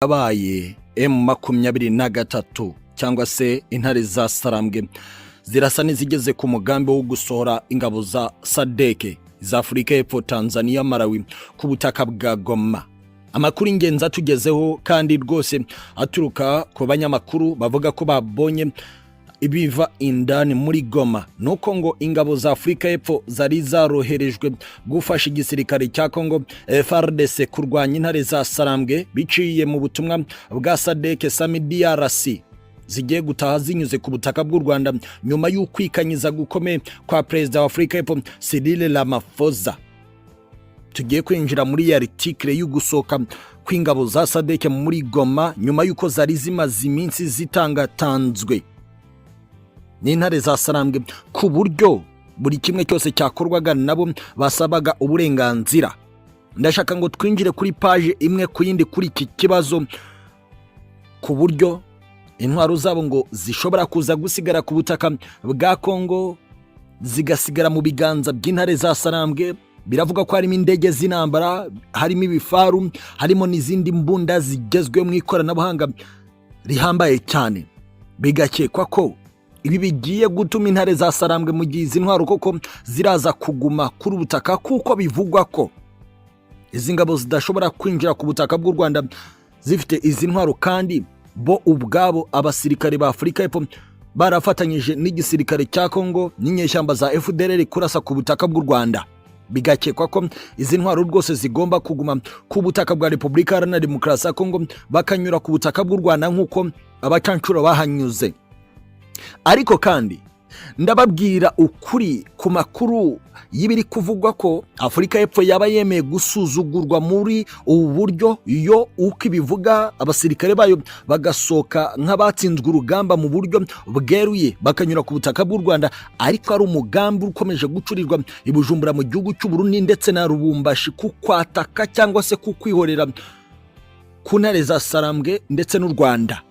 Yabaye M23 cyangwa se intare za Sarambwe zirasa n'izigeze ku mugambi wo gusohora ingabo za SADC za Afurika y'Epfo, Tanzania, Malawi ku butaka bwa Goma. Amakuru ingenzi atugezeho kandi rwose aturuka ku banyamakuru bavuga ko babonye ibiva indani muri Goma nuko ngo ingabo za Afurika y'Epfo zari zaroherejwe gufasha igisirikare cya Congo FARDC kurwanya intare za Sarambwe biciye mu butumwa bwa SADC SAMIDRC zigiye gutaha zinyuze ku butaka bw'u Rwanda nyuma y'ukwikanyiza gukomeye kwa Perezida wa Afurika y'Epfo Cyril Ramaphosa. Tugiye kwinjira muri ya article y'ugusohoka kw'ingabo za SADC muri Goma nyuma y'uko zari zimaze iminsi zitangatanzwe n'intare za Sarambwe, ku buryo buri kimwe cyose cyakorwaga nabo basabaga uburenganzira. Ndashaka ngo twinjire kuri page imwe ku yindi kuri iki kibazo, ku buryo intwaro zabo ngo zishobora kuza gusigara ku butaka bwa Kongo, zigasigara mu biganza by'intare za Sarambwe. Biravuga ko harimo indege z'intambara, harimo ibifaru, harimo n'izindi mbunda zigezweho mu ikoranabuhanga rihambaye cyane. Bigakekwa ko ibi bigiye gutuma intare za Sarambwe, mu gihe izi ntwaro koko ziraza kuguma kuri ubutaka, kuko bivugwa ko izi ngabo zidashobora kwinjira ku butaka bw'u Rwanda zifite izi ntwaro, kandi bo ubwabo abasirikare ba Afurika y'Epfo barafatanyije n'igisirikare cya Kongo n'inyeshyamba za FDLR kurasa ku butaka bw'u Rwanda. Bigakekwa ko izi ntwaro rwose zigomba kuguma ku butaka bwa Repubulika Iharanira Demokarasi ya Kongo, bakanyura ku butaka bw'u Rwanda nk'uko abacancuro bahanyuze. Ariko kandi ndababwira ukuri ku makuru y'ibiri kuvugwa ko Afurika y'Epfo yaba yemeye gusuzugurwa muri ubu buryo, yo uko ibivuga, abasirikare bayo bagasohoka nk'abatsinzwe urugamba mu buryo bweruye, bakanyura ku butaka bw'u Rwanda, ariko ari umugambi ukomeje gucurirwa i Bujumbura mu gihugu cy'u Burundi ndetse na Lubumbashi, kukwataka cyangwa se kukwihorera ku ntare za Sarambwe ndetse n'u Rwanda.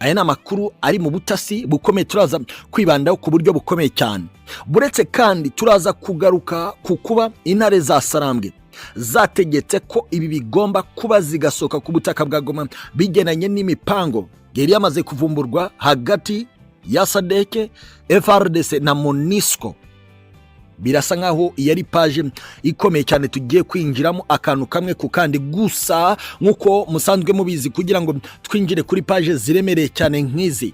Aya ni amakuru ari mu butasi bukomeye turaza kwibandaho ku buryo bukomeye cyane. Buretse kandi turaza kugaruka ku kuba intare za Sarambwe zategetse ko ibi bigomba kuba, zigasohoka ku butaka bwa Goma, bigendanye n'imipango yari yamaze kuvumburwa hagati ya SADC, FARDC na MONUSCO. Birasa nkaho iyi ari page ikomeye cyane tugiye kwinjiramo akantu kamwe ku kandi. Gusa nk'uko musanzwe mubizi, kugira ngo twinjire kuri page ziremereye cyane nk'izi,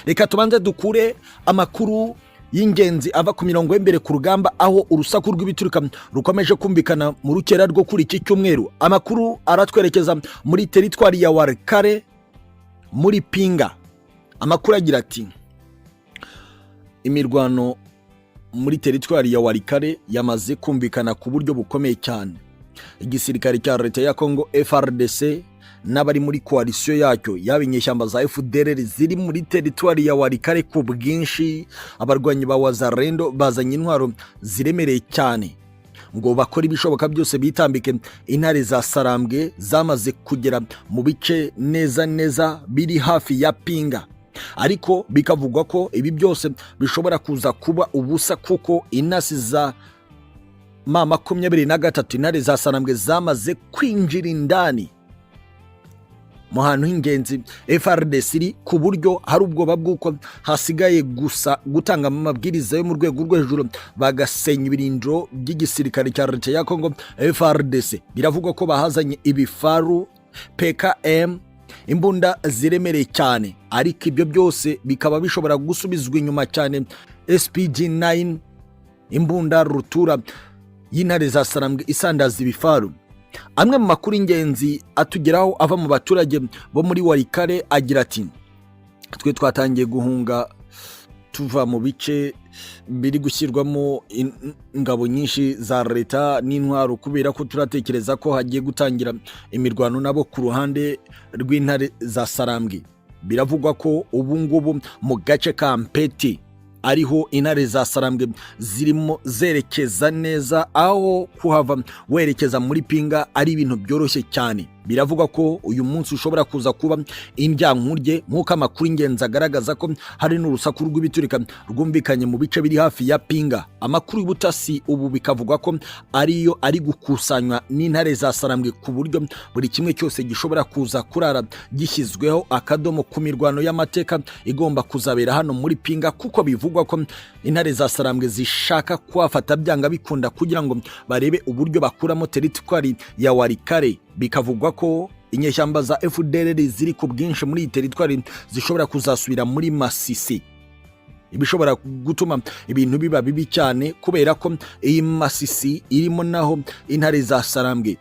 reka tubanze dukure amakuru y'ingenzi ava ku mirongo y'imbere ku rugamba, aho urusaku rw'ibituruka rukomeje kumvikana mu rukera rwo kuri iki cyumweru. Amakuru aratwerekeza muri teritwari ya Walikale muri Pinga. Amakuru agira ati: "Imirwano muri teritwari ya Walikale yamaze kumvikana ku buryo bukomeye cyane. Igisirikare cya leta ya Congo FARDC n'abari muri koalisiyo yacyo, yaba inyeshyamba za FDLR ziri muri teritwari ya Walikale ku bwinshi, abarwanyi ba Wazalendo bazanye intwaro ziremereye cyane ngo bakore ibishoboka byose bitambike intare za Sarambwe zamaze kugera mu bice neza neza biri hafi ya Pinga. Ariko bikavugwa ko ibi byose bishobora kuza kuba ubusa, kuko intasi za M23, intare za Sarambwe, zamaze kwinjira indani mu hantu h'ingenzi FARDC iri, ku buryo hari ubwoba bw'uko hasigaye gusa gutanga amabwiriza yo mu rwego rwo hejuru bagasenya ibirindiro by'igisirikare cya leta ya Congo FARDC. Biravugwa ko bahazanye ibifaru, PKM, imbunda ziremereye cyane, ariko ibyo byose bikaba bishobora gusubizwa inyuma cyane. SPG 9, imbunda rutura y'intare za Sarambwe isandaza ibifaru. Amwe mu makuru y'ingenzi atugeraho ava mu baturage bo muri Walikale agira ati: "Twe twatangiye guhunga tuva mu bice biri gushyirwamo ingabo nyinshi za leta n'intwaro, kubera ko turatekereza ko hagiye gutangira imirwano nabo ku ruhande rw'intare za Sarambwe." Biravugwa ko ubu ngubu mu gace ka Mpeti ariho intare za Sarambwe zirimo zerekeza neza, aho kuhava werekeza muri Pinga ari ibintu byoroshye cyane. Biravugwa ko uyu munsi ushobora kuza kuba indyankurye, nk'uko amakuru y'ingenzi agaragaza ko hari n'urusaku rw'ibiturika rwumvikanye mu bice biri hafi ya Pinga. Amakuru y'ubutasi ubu bikavugwa ko ariyo ari gukusanywa n'intare za Sarambwe, ku buryo buri kimwe cyose gishobora kuza kurara gishyizweho akadomo ku mirwano y'amateka igomba kuzabera hano muri Pinga, kuko bivugwa ko intare za Sarambwe zishaka kuhafata byanga bikunda kugira ngo barebe uburyo bakuramo teritwari ya Walikale. Bikavugwa ko inyeshyamba za FDLR ziri ku bwinshi muri iyi teritwari zishobora kuzasubira muri Masisi, ibishobora gutuma ibintu biba bibi cyane, kubera ko iyi Masisi irimo naho intare za Sarambwe.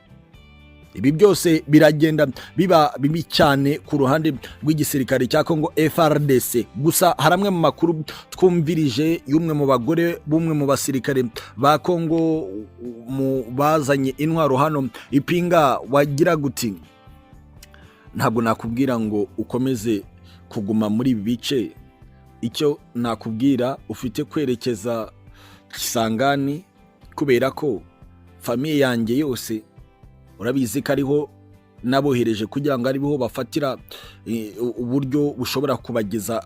Ibi byose biragenda biba bibi cyane ku ruhande rw'igisirikare cya Congo FARDC. Gusa hari amwe mu makuru twumvirije y'umwe mu bagore b'umwe mu basirikare ba Congo mu bazanye intwaro hano ipinga, wagira guti: "Ntabwo nakubwira ngo ukomeze kuguma muri ibi bice. Icyo nakubwira, ufite kwerekeza Kisangani, kubera ko famille yanjye yose urabizi ko ariho nabohereje kugira ngo ariho bafatira uburyo bushobora kubageza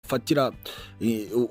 fatira."